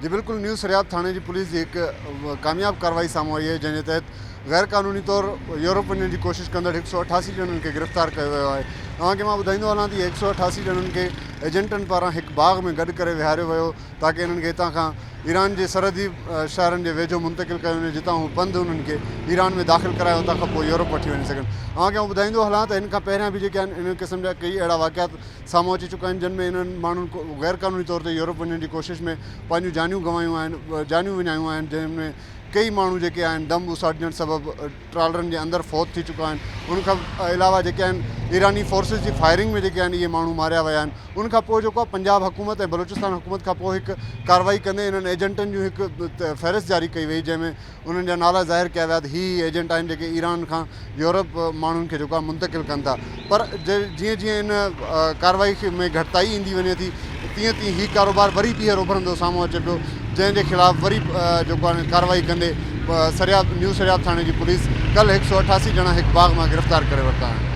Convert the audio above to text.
جي بلڪل نيو سرياب ٿاڻي جي پوليس جي هڪ ڪامياب ڪارروائي سامهون آئي آهي جنهن جي تحت غير قانوني طور يورپ وڃڻ جي ڪوشش ڪندڙ هڪ سئو 88 ڄڻن کي گرفتار ڪيو ويو آهي اوهان کي مان ٻڌائيندو هلان ته اهي هڪ سئو 88 ڄڻن کي ايجنٽن پاران هڪ باغ ۾ گڏ ڪري ويهاريو ويو تاڪه انهن کي هتان کان ايران جي سرحدي شهرن جي ويجهو منتقل ڪيو وڃي جتان هو پنڌ انهن کي ايران ۾ داخل ڪرائي اتان کان پوء يورپ وٺي وڃي سگهن. اوهان کي آئون ٻڌائيندو هلان ته هن کان پهريان به جيڪي آهن ان قسم جا ڪيئي اهڙا واقعات سامهون اچي چڪا آهن جن ۾ انهن ماڻهن غير قانوني طور تي يورپ وڃڻ جي ڪوشش ۾ پنهنجون جانيون گنوايون آهن جانيون وڃايون آهن جنهن ۾ ڪيئي ماڻهو جيڪي آهن دم ٻوساٽجڻ سبب ٽرالرن جي اندر فوت ٿي چڪا آهن ان کان علاوه جيڪي آهن ايراني فورسز جي فائرنگ ۾ جيڪي آهن اهي ماڻهو ماريا ويا آهن ان کان پوء جيڪو آهي پنجاب حڪومت ۽ بلوچستان حڪومت کان پوء هڪ ڪارروائي ڪندي انهن ايجنٽن جون هڪ فهرست جاري ڪئي وئي جنهن ۾ انهن جا نالا ظاهر ڪيا ويا ته هي هي ايجنٽ آهن جيڪي ايران کان يورپ ماڻهن کي جيڪو آهي منتقل ڪن ٿا پر جيئن جيئن ان ڪارروائي ۾ گهٽتائي ايندي وڃي ٿي تيئن تيئن هي ڪاروبار وري ٻيهر اڀرندو سامهون اچي پيو جنهن جي خلاف وري جيڪو آهي ڪارروائي ڪندي سرياب نيو سرياب ٿاڻي جي پوليس ڪلهه هڪ سئو 88 ڄڻا هڪ باغ مان گرفتار ڪري ورتا آهن.